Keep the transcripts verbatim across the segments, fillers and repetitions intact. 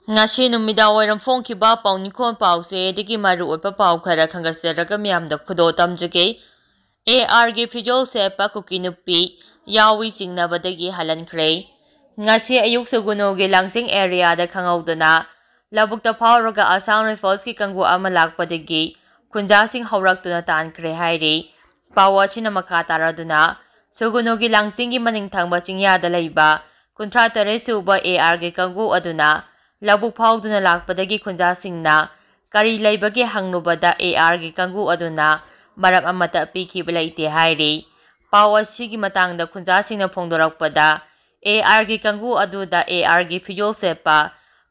ꯉꯁꯤ ꯅꯨꯃꯤꯗꯥꯡ ꯋꯥꯏꯔꯝ ꯐꯣꯡꯈꯤꯕ ꯄꯥꯎ ꯅꯤꯡꯈꯣꯜ ꯄꯥꯎꯁꯦ ꯑꯗꯒꯤ ꯃꯔꯨ ꯑꯣꯏꯕ ꯄꯥꯎ ꯈꯔ ꯈꯪꯒꯠꯆꯔꯒ ꯃꯌꯥꯝꯗ ꯈꯨꯗꯣꯜ ꯇꯝꯖꯒꯦ꯫ ꯑꯦ ꯑꯥꯔꯒꯤ ꯐꯤꯖꯣꯜ ꯁꯦꯠꯄ ꯀꯨꯀꯤ ꯅꯨꯄꯤ ꯌꯥꯎꯏ ꯆꯤꯡꯅꯕꯗꯒꯤ ꯍꯜꯍꯟꯈ꯭ꯔꯦ꯫ ꯉꯁꯤ ꯑꯌꯨꯛ ꯁꯨꯒꯨꯅꯨꯒꯤ ꯂꯥꯡꯖꯤꯡ ꯑꯦꯔꯤꯌꯥꯗ ꯈꯪꯍꯧꯗꯅ ꯂꯧꯕꯨꯛꯇ ꯐꯥꯎꯔꯒ ꯑꯁꯥꯝ ꯔꯥꯏꯐꯜꯁꯀꯤ ꯀꯥꯡꯕꯨ ꯑꯃ ꯂꯥꯛꯄꯗꯒꯤ ꯈꯨꯟꯖꯥꯁꯤꯡ ꯍꯧꯔꯛꯇꯨꯅ ꯇꯥꯟꯈ꯭ꯔꯦ ꯍꯥꯏꯔꯤ꯫ ꯄꯥꯎ ꯑꯁꯤꯅ ꯃꯈꯥ ꯇꯥꯔꯗꯨꯅ ꯁꯨꯒꯨꯅꯨꯒꯤ ꯂꯥꯡꯖꯤꯡꯒꯤ ꯃꯅꯤꯡ ꯊꯪꯕ ꯆꯤꯡꯌꯥꯗ ꯂꯩꯕ ꯀꯨꯟꯊ꯭ꯔꯥ ꯇꯔꯦꯠ ꯁꯨꯕ ꯑꯦ ꯑꯥꯔꯒꯤ ꯀꯥꯡꯕꯨ ꯑꯗꯨꯅ ꯂꯧꯕꯨꯛ ꯐꯥꯎꯗꯨꯅ ꯂꯥꯛꯄꯗꯒꯤ ꯈꯨꯟꯖꯥꯁꯤꯡꯅ ꯀꯔꯤ ꯂꯩꯕꯒꯦ ꯍꯪꯂꯨꯕꯗ ꯑꯦ ꯑꯥꯔꯒꯤ ꯀꯥꯡꯕꯨ ꯑꯗꯨꯅ ꯃꯔꯝ ꯑꯃꯠꯇ ꯄꯤꯈꯤꯕ ꯂꯩꯇꯦ ꯍꯥꯏꯔꯤ꯫ ꯄꯥꯎ ꯑꯁꯤꯒꯤ ꯃꯇꯥꯡꯗ ꯈꯨꯟꯖꯥꯁꯤꯡꯅ ꯐꯣꯡꯗꯣꯔꯛꯄꯗ ꯑꯦ ꯑꯥꯔꯒꯤ ꯀꯥꯡꯕꯨ ꯑꯗꯨꯗ ꯑꯦ ꯑꯥꯔꯒꯤ ꯐꯤꯖꯣꯜ ꯁꯦꯠꯄ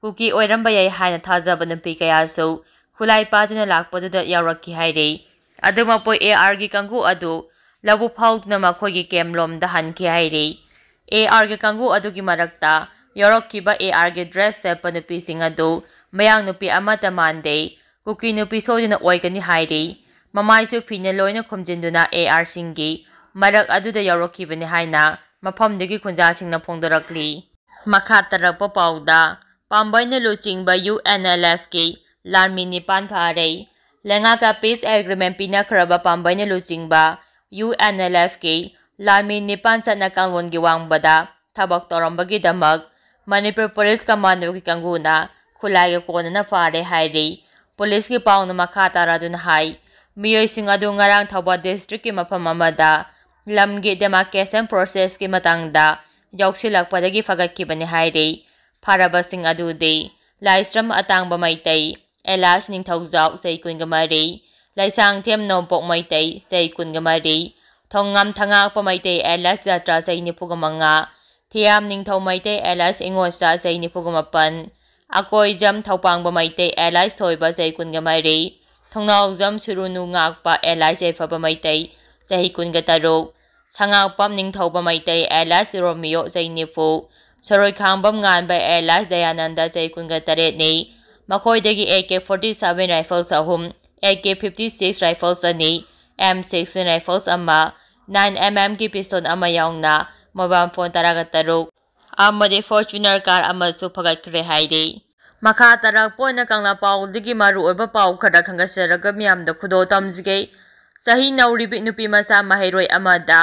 ꯀꯨꯀꯤ ꯑꯣꯏꯔꯝꯕ ꯌꯥꯏ ꯍꯥꯏꯅ ꯊꯥꯖꯕ ꯅꯨꯄꯤ ꯀꯌꯥꯁꯨ ꯈꯨꯠꯂꯥꯏ ꯄꯥꯗꯨꯅ ꯂꯥꯛꯄꯗꯨꯗ ꯌꯥꯎꯔꯛꯈꯤ ꯍꯥꯏꯔꯤ꯫ ꯑꯗꯨꯃꯛꯄꯨ ꯑꯦ ꯑꯥꯔꯒꯤ ꯀꯥꯡꯕꯨ ꯑꯗꯨ ꯂꯧꯕꯨꯛ ꯐꯥꯎꯗꯨꯅ ꯃꯈꯣꯏꯒꯤ ꯀꯦꯝꯂꯣꯝꯗ ꯍꯟꯈꯤ ꯍꯥꯏꯔꯤ꯫ ꯑꯦ ꯑꯥꯔꯒꯤ ꯀꯥꯡꯕꯨ ꯑꯗꯨꯒꯤ ꯃꯔꯛꯇ ꯌꯥꯎꯔꯛꯈꯤꯕ ꯑꯦ ꯑꯥꯔꯒꯤ ꯗ꯭ꯔꯦꯁ ꯁꯦꯠꯄ ꯅꯨꯄꯤꯁꯤꯡ ꯑꯗꯨ ꯃꯌꯥꯡ ꯅꯨꯄꯤ ꯑꯃꯠꯇ ꯃꯥꯟꯗꯦ, ꯀꯨꯀꯤ ꯅꯨꯄꯤ ꯁꯣꯏꯗꯅ ꯑꯣꯏꯒꯅꯤ ꯍꯥꯏꯔꯤ꯫ ꯃꯃꯥꯏꯁꯨ ꯐꯤꯅ ꯂꯣꯏꯅ ꯈꯨꯝꯖꯤꯟꯗꯨꯅ ꯑꯦ ꯑꯥꯔꯁꯤꯡꯒꯤ ꯃꯔꯛ ꯑꯗꯨꯗ ꯌꯥꯎꯔꯛꯈꯤꯕꯅꯤ ꯍꯥꯏꯅ ꯃꯐꯝꯗꯨꯒꯤ ꯈꯨꯟꯖꯥꯁꯤꯡꯅ ꯐꯣꯡꯗꯣꯔꯛꯂꯤ꯫ ꯃꯈꯥ ꯇꯥꯔꯛꯄ ꯄꯥꯎꯗ, ꯄꯥꯝꯕꯩꯅ ꯂꯨꯆꯤꯡꯕ ꯌꯨ ꯑꯦꯟ ꯑꯦꯜ ꯑꯦꯐꯀꯤ ꯂꯥꯟꯃꯤ ꯅꯤꯄꯥꯟ ꯐꯥꯔꯦ꯫ ꯂꯩꯉꯥꯛꯀ ꯄꯤꯁ ꯑꯦꯒ꯭ꯔꯤꯃꯦꯟ ꯄꯤꯅꯈ꯭ꯔꯕ ꯄꯥꯝꯕꯩꯅ ꯂꯨꯆꯤꯡꯕ ꯌꯨ ꯑꯦꯟ ꯑꯦꯜ ꯑꯦꯐꯀꯤ ꯂꯥꯟꯃꯤ ꯅꯤꯄꯥꯟ ꯆꯠꯅ ꯀꯥꯡꯂꯣꯟꯒꯤ ꯋꯥꯡꯃꯗ ꯊꯕꯛ ꯇꯧꯔꯝꯕꯒꯤꯗꯃꯛ ꯃꯅꯤꯄꯨꯔ ꯄꯨꯂꯤꯁ ꯀꯃꯥꯟꯗꯣꯒꯤ ꯀꯥꯡꯕꯨꯅ ꯈꯨꯠꯂꯥꯏꯒ ꯀꯣꯟꯅꯅ ꯐꯥꯔꯦ ꯍꯥꯏꯔꯤ꯫ ꯄꯨꯂꯤꯁꯀꯤ ꯄꯥꯎꯅ ꯃꯈꯥ ꯇꯥꯔꯗꯨꯅ ꯍꯥꯏ, ꯃꯤꯑꯣꯏꯁꯤꯡ ꯑꯗꯨ ꯉꯔꯥꯡ ꯊꯧꯕꯥꯜ ꯗꯤꯁꯇ꯭ꯔꯤꯛꯀꯤ ꯃꯐꯝ ꯑꯃꯗ ꯂꯝꯒꯤ ꯗꯦꯃꯥꯔꯀꯦꯁꯟ ꯄ꯭ꯔꯣꯁꯦꯁꯀꯤ ꯃꯇꯥꯡꯗ ꯌꯥꯎꯁꯤꯜꯂꯛꯄꯗꯒꯤ ꯐꯒꯠꯈꯤꯕꯅꯤ ꯍꯥꯏꯔꯤ꯫ ꯐꯥꯔꯕꯁꯤꯡ ꯑꯗꯨꯗꯤ ꯂꯥꯏꯁ꯭ꯔꯝ ꯑꯇꯥꯡꯕ ꯃꯩꯇꯩ, ꯑꯦꯂꯥꯏꯁ ꯅꯤꯡꯊꯧꯖꯥꯎ, ꯆꯍꯤ ꯀꯨꯟꯒ ꯃꯔꯤ, ꯂꯩꯁꯥꯡꯊꯦꯝ ꯅꯣꯡꯄꯣꯛ ꯃꯩꯇꯩ, ꯆꯍꯤ ꯀꯨꯟꯒ ꯃꯔꯤ, ꯊꯣꯡꯉꯥꯝ ꯊꯉꯥꯛꯄ ꯃꯩꯇꯩ, ꯑꯦꯂꯥꯏꯁ ꯖꯥꯇ꯭ꯔꯥ, ꯆꯍꯤ ꯅꯤꯐꯨꯒ ꯃꯉꯥ, ꯊꯤꯌꯥꯝ ꯅꯤꯡꯊꯧ ꯃꯩꯇꯩ, ꯑꯦꯂꯥꯏꯁ ꯏꯉꯣꯆꯥ, ꯆꯍꯤ ꯅꯤꯐꯨꯒ ꯃꯥꯄꯟ, ꯑꯀꯣꯏꯖꯝ ꯊꯧꯄꯥꯡꯕ ꯃꯩꯇꯩ, ꯑꯦꯂꯥꯏꯁ ꯊꯣꯏꯕ, ꯆꯍꯤ ꯀꯨꯟꯒ ꯃꯔꯤ, ꯊꯣꯡꯅꯥꯎꯖꯝ ꯁꯨꯔꯨꯅꯨ ꯉꯥꯛꯄ, ꯑꯦꯂꯥꯏꯁ ꯌꯥꯏꯐꯕ ꯃꯩꯇꯩ, ꯆꯍꯤ ꯀꯨꯟꯒ ꯇꯔꯨꯛ, ꯁꯉꯥꯛꯄꯝ ꯅꯤꯡꯊꯧꯕ ꯃꯩꯇꯩ, ꯑꯦꯂꯥꯏꯁ ꯔꯣꯃꯤꯌꯣ, ꯆꯍꯤ ꯅꯤꯐꯨ, ꯁꯔꯣꯏꯈꯥꯡꯕꯝ ꯉꯥꯟꯕ, ꯑꯦꯂꯥꯏꯁ ꯗꯌꯥꯅꯟꯗ, ꯆꯍꯤ ꯀꯨꯟꯒ ꯇꯔꯦꯠꯅꯤ꯫ ꯃꯈꯣꯏꯗꯒꯤ A K forty seven rifles ꯑꯍꯨꯝ, A K fifty six rifles ꯑꯅꯤ, ꯑꯦꯝ ꯁꯤꯛꯁꯇꯤꯟ ꯔꯥꯏꯐꯜꯁ ꯑꯃ, ꯅꯥꯏꯟ ꯑꯦꯝ ꯑꯦꯝꯒꯤ ꯄꯤꯁꯇꯣꯜ ꯑꯃ ꯌꯥꯎꯅ ꯃꯣꯕꯥꯏꯜ ꯐꯣꯟ ꯇꯔꯥꯒ ꯇꯔꯨꯛ ꯑꯃꯗꯤ ꯐꯣꯔꯆꯨꯅꯔ ꯀꯥꯔ ꯑꯃꯁꯨ ꯐꯒꯠꯈ꯭ꯔꯦ ꯍꯥꯏꯔꯤ꯫ ꯃꯈꯥ ꯇꯥꯔꯛꯄ ꯑꯣꯏꯅ ꯀꯪꯂꯥ ꯄꯥꯎꯗꯒꯤ ꯃꯔꯨꯑꯣꯏꯕ ꯄꯥꯎ ꯈꯔ ꯈꯪꯒꯠꯆꯔꯒ ꯃꯤꯌꯥꯝꯗ ꯈꯨꯗꯣꯜ ꯇꯝꯖꯒꯦ꯫ ꯆꯍꯤ ꯅꯧꯔꯤꯕꯤ ꯅꯨꯄꯤ ꯃꯆꯥ ꯃꯍꯩꯔꯣꯏ ꯑꯃꯗ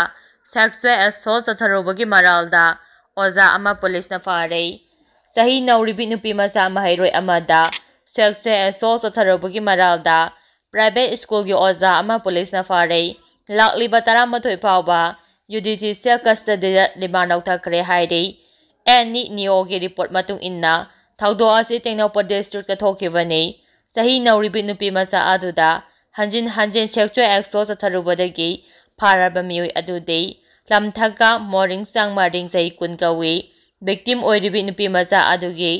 sexual assault ꯆꯠꯊꯔꯨꯕꯒꯤ ꯃꯔꯥꯜꯗ ꯑꯣꯖꯥ ꯑꯃ ꯄꯨꯂꯤꯁꯅ ꯐꯥꯔꯦ꯫ ꯆꯍꯤ ꯅꯧꯔꯤꯕꯤ ꯅꯨꯄꯤ ꯃꯆꯥ ꯃꯍꯩꯔꯣꯏ ꯑꯃꯗ sexual assault ꯆꯠꯊꯔꯨꯕꯒꯤ ꯃꯔꯥꯜꯗ private schoolꯒꯤ ꯑꯣꯖꯥ ꯑꯃ ꯄꯨꯂꯤꯁꯅ ꯐꯥꯔꯦ꯫ ꯂꯥꯛꯂꯤꯕ ꯇꯔꯥꯃꯥꯊꯣꯏ ꯐꯥꯎꯕ judicial custodyꯗ remand ꯂꯧꯊꯈ꯭ꯔꯦ ꯍꯥꯏꯔꯤ꯫ ꯑꯦꯟ ꯏ ꯅꯤꯌꯣꯒꯤ report ꯃꯇꯨꯡ ꯏꯟꯅ, ꯊꯧꯗꯣꯛ ꯑꯁꯤ ꯇꯦꯡꯅꯧꯄꯜ districtꯇ ꯊꯣꯛꯈꯤꯕꯅꯤ꯫ ꯆꯍꯤ ꯅꯧꯔꯤꯕꯤ ꯅꯨꯄꯤ ꯃꯆꯥ ꯑꯗꯨꯗ ꯍꯟꯖꯤꯟ ꯍꯟꯖꯤꯟ sexual assault ꯆꯠꯊꯔꯨꯕꯗꯒꯤ ꯐꯥꯔꯕ ꯃꯤꯑꯣꯏ ꯑꯗꯨꯗꯤ ꯂꯝꯊꯛꯀ ꯃꯣꯔꯤꯡ ꯆꯥꯡꯃꯔꯤꯡ, ꯆꯍꯤ ꯀꯨꯟ ꯀꯧꯏ꯫ Victim ꯑꯣꯏꯔꯤꯕꯤ ꯅꯨꯄꯤ ꯃꯆꯥ ꯑꯗꯨꯒꯤ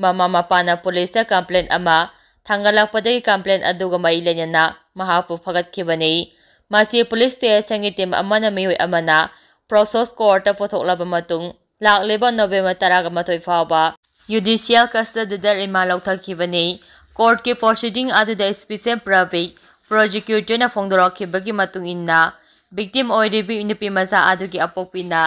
ꯃꯃꯥ ꯃꯄꯥꯅ ꯄꯨꯂꯤꯁꯇ complaint ꯑꯃ ꯊꯥꯡꯒꯠꯂꯛꯄꯗꯒꯤ complaint ꯑꯗꯨꯒ ꯃꯔꯤ ꯂꯩꯅꯅ ꯃꯍꯥꯛꯄꯨ ꯐꯒꯠꯈꯤꯕꯅꯤ꯫ ꯃꯁꯤ police stationꯒꯤ team ꯑꯃꯅ ꯃꯤꯑꯣꯏ ꯑꯃꯅ Prashosh courtꯇ ꯄꯨꯊꯣꯛꯂꯕ ꯃꯇꯨꯡ ꯂꯥꯛꯂꯤꯕ November ꯇꯔꯥꯃꯥꯊꯣꯏ ꯐꯥꯎꯕ judicial custodyꯗ remand ꯂꯧꯊꯈꯤꯕꯅꯤ꯫ Courtꯀꯤ proceeding ꯑꯗꯨꯗ special public prosecutorꯅ ꯐꯣꯡꯗꯣꯔꯛꯈꯤꯕꯒꯤ ꯃꯇꯨꯡ ꯏꯟꯅ, victim ꯑꯣꯏꯔꯤꯕꯤ ꯅꯨꯄꯤ ꯃꯆꯥ ꯑꯗꯨꯒꯤ ꯑꯄꯣꯛꯄꯤꯅ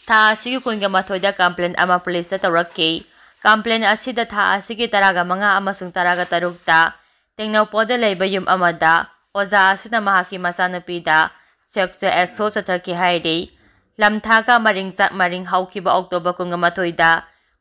ꯊꯥ ꯑꯁꯤꯒꯤ ꯀꯨꯟꯒ ꯃꯥꯊꯣꯏꯗ complaint ꯑꯃ ꯄꯨꯂꯤꯁꯇ ꯇꯧꯔꯛꯈꯤ꯫ Complaint ꯑꯁꯤꯗ ꯊꯥ ꯑꯁꯤꯒꯤ ꯇꯔꯥꯃꯉꯥ ꯑꯃꯁꯨꯡ ꯇꯔꯥꯇꯔꯨꯛꯇ ꯇꯦꯡꯅꯧꯄꯜꯗ ꯂꯩꯕ ꯌꯨꯝ ꯑꯃꯗ ꯑꯣꯖꯥ ꯑꯁꯤꯅ ꯃꯍꯥꯛꯀꯤ ꯃꯆꯥꯅꯨꯄꯤꯗ sexual assault ꯆꯠꯊꯈꯤ ꯍꯥꯏꯔꯤ꯫ ꯂꯝꯊꯥꯒ ꯃꯔꯤꯡ ꯆꯥꯛ ꯃꯔꯤꯡ ꯍꯧꯈꯤꯕ October ꯀꯨꯟꯃꯥꯊꯣꯏꯗ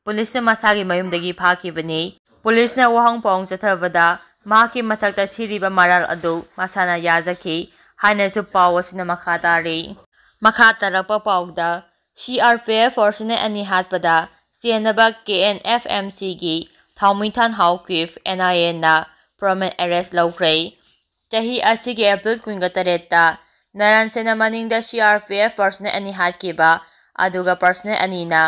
ꯄꯨꯂꯤꯁꯅ ꯃꯁꯥꯒꯤ ꯃꯌꯨꯝꯗꯒꯤ ꯐꯥꯈꯤꯕꯅꯤ꯫ ꯄꯨꯂꯤꯁꯅ ꯋꯥꯍꯪ ꯄꯥꯎꯍꯪ ꯆꯠꯊꯕꯗ ꯃꯍꯥꯛꯀꯤ ꯃꯊꯛꯇ ꯁꯤꯔꯤꯕ ꯃꯔꯥꯜ ꯑꯗꯨ ꯃꯁꯥꯅ ꯌꯥꯖꯈꯤ ꯍꯥꯏꯅꯁꯨ ꯄꯥꯎ ꯑꯁꯤꯅ ꯃꯈꯥ ꯇꯥꯔꯤ꯫ ꯃꯈꯥ ꯇꯥꯔꯛꯄ ꯄꯥꯎꯗ, C R P F personnel ꯑꯅꯤ ꯍꯥꯠꯄꯗ ꯆꯦꯟꯅꯕ K N F M Cꯒꯤ ꯊꯥꯎꯃꯤꯊꯥꯟ Haokip N I Aꯅ permanent arrest ꯂꯧꯈ꯭ꯔꯦ꯫ ꯆꯍꯤ ꯑꯁꯤꯒꯤ April ꯀꯨꯟꯒ ꯇꯔꯦꯠꯇ ꯅꯥꯔꯥꯟ ꯁꯦꯟꯅ ꯃꯅꯤꯡꯗ C R P F personnel ꯑꯅꯤ ꯍꯥꯠꯈꯤꯕ, ꯑꯗꯨꯒ personnel ꯑꯅꯤꯅ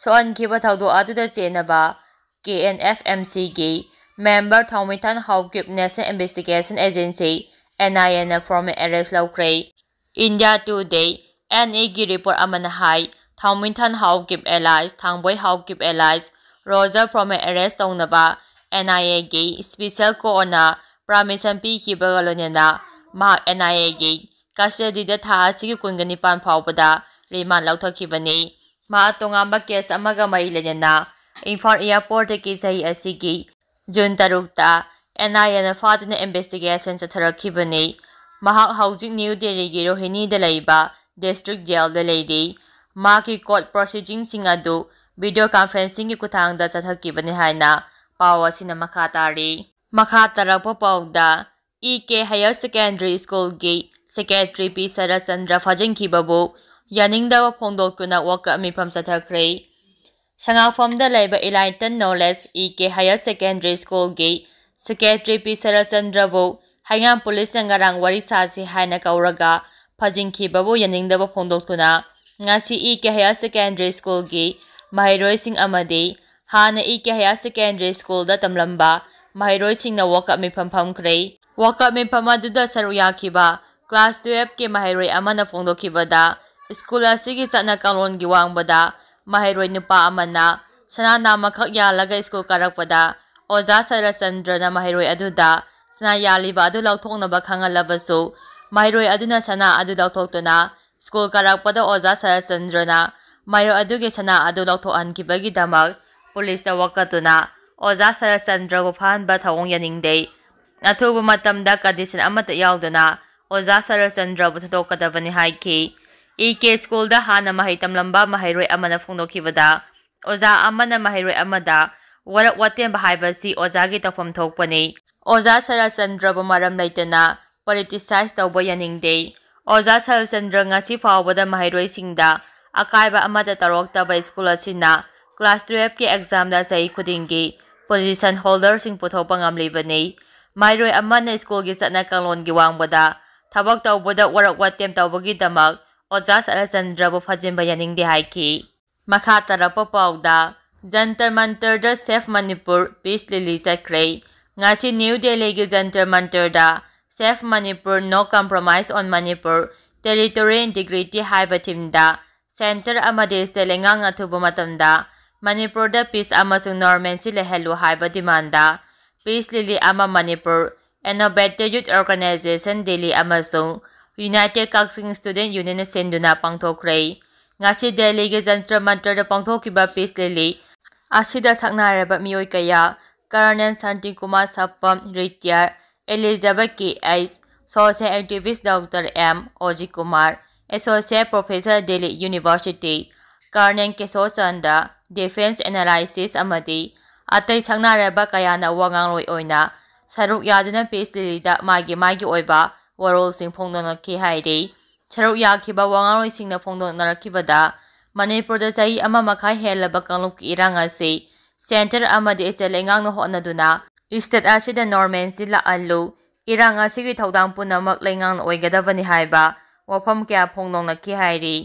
ꯁꯣꯛꯍꯟꯈꯤꯕ ꯊꯧꯗꯣꯛ ꯑꯗꯨꯗ ꯆꯦꯟꯅꯕ K N F M Cꯒꯤ member ꯊꯥꯎꯃꯤꯊꯥꯟ Haokip National Investigation Agency, N I Aꯅ permanent arrest ꯂꯧꯈ꯭ꯔꯦ꯫ India Today, N Aꯒꯤ report ꯑꯃꯅ ꯍꯥꯏ, ꯊꯥꯎꯃꯤꯊꯥꯟ Haokip alias ꯊꯥꯡꯕꯣꯏ Haokip alias Roger permanent arrest ꯇꯧꯅꯕ N I Aꯒꯤ special courtꯅ permission ꯄꯤꯈꯤꯕꯒ ꯂꯣꯏꯅꯅ ꯃꯍꯥꯛ N I Aꯒꯤ custodyꯗ ꯊꯥ ꯑꯁꯤꯒꯤ ꯀꯨꯟꯒ ꯅꯤꯄꯥꯟ ꯐꯥꯎꯕꯗ remand ꯂꯧꯊꯈꯤꯕꯅꯤ꯫ ꯃꯍꯥꯛ ꯇꯣꯉꯥꯟꯕ case ꯑꯃꯒ ꯃꯔꯤ ꯂꯩꯅꯅ ꯏꯝꯐꯥꯜ airport ꯇꯒꯤ ꯆꯍꯤ ꯑꯁꯤꯒꯤ June ꯇꯔꯨꯛꯇ N I A ꯅ ꯐꯥꯗꯨꯅ investigation ꯆꯠꯊꯔꯛꯈꯤꯕꯅꯤ꯫ ꯃꯍꯥꯛ ꯍꯧꯖꯤꯛ New Delhi ꯒꯤ ꯔꯣꯍꯤꯅꯤꯗ ꯂꯩꯕ district jail ꯗ ꯂꯩꯔꯤ꯫ ꯃꯍꯥꯛꯀꯤ court proceedings ꯁꯤꯡ ꯑꯗꯨ video conferencing ꯒꯤ ꯈꯨꯠꯊꯥꯡꯗ ꯆꯠꯊꯈꯤꯕꯅꯤ ꯍꯥꯏꯅ ꯄꯥꯎ ꯑꯁꯤꯅ ꯃꯈꯥ ꯇꯥꯔꯤ꯫ ꯃꯈꯥ ꯇꯥꯔꯛꯄ ꯄꯥꯎꯗ, E K Higher Secondary School ꯒꯤ secretary P ꯁꯔꯠꯆꯟꯗ꯭ꯔ ꯐꯥꯖꯤꯟꯈꯤꯕꯕꯨ ꯌꯥꯅꯤꯡꯗꯕ ꯐꯣꯡꯗꯣꯛꯇꯨꯅ ꯋꯥꯀꯠ ꯃꯤꯐꯝ ꯆꯠꯊꯈ꯭ꯔꯦ꯫ ꯁꯉꯥꯛꯐꯝꯗ ꯂꯩꯕ Enlighten Knowledge E K Higher Secondary School ꯒꯤ secretary P ꯁꯔꯠꯆꯟꯗ꯭ꯔꯕꯨ ꯍꯩꯉꯥꯡ police ꯅ ꯉꯔꯥꯡ ꯋꯥꯔꯤ ꯁꯥꯁꯤ ꯍꯥꯏꯅ ꯀꯧꯔꯒ ꯐꯥꯖꯤꯟꯈꯤꯕꯕꯨ ꯌꯥꯅꯤꯡꯗꯕ ꯐꯣꯡꯗꯣꯛꯇꯨꯅ ꯉꯁꯤ E K Higher Secondary School ꯒꯤ ꯃꯍꯩꯔꯣꯏꯁꯤꯡ ꯑꯃꯗꯤ ꯍꯥꯟꯅ E K Higher Secondary School ꯗ ꯇꯝꯂꯝꯕ ꯃꯍꯩꯔꯣꯏꯁꯤꯡꯅ ꯋꯥꯀꯠ ꯃꯤꯐꯝ ꯐꯝꯈ꯭ꯔꯦ꯫ ꯋꯥꯀꯠ ꯃꯤꯐꯝ ꯑꯗꯨꯗ ꯁꯔꯨꯛ ꯌꯥꯈꯤꯕ class twelve ꯀꯤ ꯃꯍꯩꯔꯣꯏ ꯑꯃꯅ ꯐꯣꯡꯗꯣꯛꯈꯤꯕꯗ, school ꯑꯁꯤꯒꯤ ꯆꯠꯅ ꯀꯥꯡꯂꯣꯟꯒꯤ ꯋꯥꯡꯃꯗ ꯃꯍꯩꯔꯣꯏ ꯅꯨꯄꯥ ꯑꯃꯅ ꯁꯅꯥ ꯅꯥꯝꯃꯈꯛ ꯌꯥꯜꯂꯒ school ꯀꯥꯔꯛꯄꯗ, ꯑꯣꯖꯥ ꯁꯔꯠꯆꯟꯗ꯭ꯔꯅ ꯃꯍꯩꯔꯣꯏ ꯑꯗꯨꯗ ꯁꯅꯥ ꯌꯥꯜꯂꯤꯕ ꯑꯗꯨ ꯂꯧꯊꯣꯛꯅꯕ ꯈꯪꯍꯜꯂꯕꯁꯨ, ꯃꯍꯩꯔꯣꯏ ꯑꯗꯨꯅ ꯁꯅꯥ ꯑꯗꯨ ꯂꯧꯊꯣꯛꯇꯨꯅ school ꯀꯥꯔꯛꯄꯗ ꯑꯣꯖꯥ ꯁꯔꯠꯆꯟꯗ꯭ꯔꯅ ꯃꯍꯩꯔꯣꯏ ꯑꯗꯨꯒꯤ ꯁꯅꯥ ꯑꯗꯨ ꯂꯧꯊꯣꯛꯍꯟꯈꯤꯕꯒꯤꯗꯃꯛ police ꯇ ꯋꯥꯀꯠꯇꯨꯅ ꯑꯣꯖꯥ ꯁꯔꯠꯆꯟꯗ꯭ꯔꯕꯨ ꯐꯥꯍꯟꯕ ꯊꯧꯑꯣꯡ ꯌꯥꯅꯤꯡꯗꯦ꯫ ꯑꯊꯨꯕ ꯃꯇꯝꯗ condition ꯑꯃꯠꯇ ꯌꯥꯎꯗꯅ ꯑꯣꯖꯥ ꯁꯔꯠꯆꯟꯗ꯭ꯔꯕꯨ ꯊꯥꯗꯣꯛꯀꯗꯕꯅꯤ ꯍꯥꯏꯈꯤ꯫ E K school ꯗ ꯍꯥꯟꯅ ꯃꯍꯩ ꯇꯝꯂꯝꯕ ꯃꯍꯩꯔꯣꯏ ꯑꯃꯅ ꯐꯣꯡꯗꯣꯛꯈꯤꯕꯗ, ꯑꯣꯖꯥ ꯑꯃꯅ ꯃꯍꯩꯔꯣꯏ ꯑꯃꯗ ꯋꯥꯔꯛ ꯋꯥꯇꯦꯝꯕ ꯍꯥꯏꯕꯁꯤ ꯑꯣꯖꯥꯒꯤ ꯇꯧꯐꯝ ꯊꯣꯛꯄꯅꯤ꯫ ꯑꯣꯖꯥ ꯁꯔꯠꯆꯟꯗ꯭ꯔꯕꯨ ꯃꯔꯝ ꯂꯩꯇꯅ politicize ꯇꯧꯕ ꯌꯥꯅꯤꯡꯗꯦ꯫ ꯑꯣꯖꯥ ꯁꯔꯠꯆꯟꯗ꯭ꯔ ꯉꯁꯤ ꯐꯥꯎꯕꯗ ꯃꯍꯩꯔꯣꯏꯁꯤꯡꯗ ꯑꯀꯥꯏꯕ ꯑꯃꯠꯇ ꯇꯧꯔꯛꯇꯕ school ꯑꯁꯤꯅ class twelve ꯀꯤ exam ꯗ ꯆꯍꯤ ꯈꯨꯗꯤꯡꯒꯤ position holder ꯁꯤꯡ ꯄꯨꯊꯣꯛꯄ ꯉꯝꯂꯤꯕꯅꯤ꯫ ꯃꯍꯩꯔꯣꯏ ꯑꯃꯅ school ꯒꯤ ꯆꯠꯅ ꯀꯥꯡꯂꯣꯟꯒꯤ ꯋꯥꯡꯃꯗ ꯊꯕꯛ ꯇꯧꯕꯗ ꯋꯥꯔꯛ ꯋꯥꯇꯦꯝ ꯇꯧꯕꯒꯤꯗꯃꯛ ꯑꯣꯖꯥ ꯁꯔꯠꯆꯟꯗ꯭ꯔꯕꯨ ꯐꯥꯖꯤꯟꯕ ꯌꯥꯅꯤꯡꯗꯦ ꯍꯥꯏꯈꯤ꯫ ꯃꯈꯥ ꯇꯥꯔꯛꯄ ꯄꯥꯎꯗ, Jantar ꯃꯟꯇꯔꯗ Save Manipur Peace Rally ꯆꯠꯈ꯭ꯔꯦ꯫ ꯉꯁꯤ ꯅ꯭ꯌꯨ ꯗꯦꯜꯂꯤꯒꯤ Jantar ꯃꯟꯇꯔꯗ Save Manipur, No Compromise on Manipur, Territorial Integrity ꯍꯥꯏꯕ theme ꯗ centre ꯑꯃꯗꯤ state ꯂꯩꯉꯥꯛꯅ ꯑꯊꯨꯕ ꯃꯇꯝꯗ ꯃꯅꯤꯄꯨꯔꯗ peace ꯑꯃꯁꯨꯡ normalcy ꯂꯩꯍꯜꯂꯨ ꯍꯥꯏꯕ demand ꯗ peace rally ꯑꯃ Manipur Innovative Youth Organization Delhi ꯑꯃꯁꯨꯡ United Kakching Student Union ꯅ ꯁꯤꯟꯗꯨꯅ ꯄꯥꯡꯊꯣꯛꯈ꯭ꯔꯦ꯫ ꯉꯁꯤ ꯗꯦꯜꯂꯤꯒꯤ ꯖꯟꯇꯔ ꯃꯟꯇꯔꯗ ꯄꯥꯡꯊꯣꯛꯈꯤꯕ peace rally ꯑꯁꯤꯗ ꯁꯛꯅꯥꯏꯔꯕ ꯃꯤꯑꯣꯏ ꯀꯌꯥ, Colonel Santi Kumar Sappam, Retired, Elizabeth K H, Social Activist Doctor M Ojit Kumar, Associate Professor, Delhi University, Colonel Kesho Chanda, Defense Analysis, ꯑꯃꯗꯤ ꯑꯇꯩ ꯁꯛꯅꯥꯏꯔꯕ ꯀꯌꯥꯅ ꯋꯥ ꯉꯥꯡꯂꯣꯏ ꯑꯣꯏꯅ ꯁꯔꯨꯛ ꯌꯥꯗꯨꯅ Peace Rally ꯗ ꯃꯥꯒꯤ ꯃꯥꯒꯤ ꯑꯣꯏꯕ ꯋꯥꯔꯣꯜꯁꯤꯡ ꯐꯣꯡꯗꯣꯛꯅꯈꯤ ꯍꯥꯏꯔꯤ꯫ ꯁꯔꯨꯛ ꯌꯥꯈꯤꯕ ꯋꯥ ꯉꯥꯡꯂꯣꯏꯁꯤꯡꯅ ꯐꯣꯡꯗꯣꯛꯅꯔꯛꯈꯤꯕꯗ, ꯃꯅꯤꯄꯨꯔꯗ ꯆꯍꯤ ꯑꯃ ꯃꯈꯥꯏ ꯍꯦꯜꯂꯕ ꯀꯥꯡꯂꯨꯞꯀꯤ ꯏꯔꯥꯡ ꯑꯁꯤ centre ꯑꯃꯗꯤ state ꯂꯩꯉꯥꯛꯅ ꯍꯣꯠꯅꯗꯨꯅ state ꯑꯁꯤꯗ normalcy ꯂꯥꯛꯍꯜꯂꯨ, ꯏꯔꯥꯡ ꯑꯁꯤꯒꯤ ꯊꯧꯗꯥꯡ ꯄꯨꯝꯅꯃꯛ ꯂꯩꯉꯥꯛꯅ ꯑꯣꯏꯒꯗꯕꯅꯤ ꯍꯥꯏꯕ ꯋꯥꯐꯝ ꯀꯌꯥ ꯐꯣꯡꯗꯣꯛꯅꯈꯤ ꯍꯥꯏꯔꯤ꯫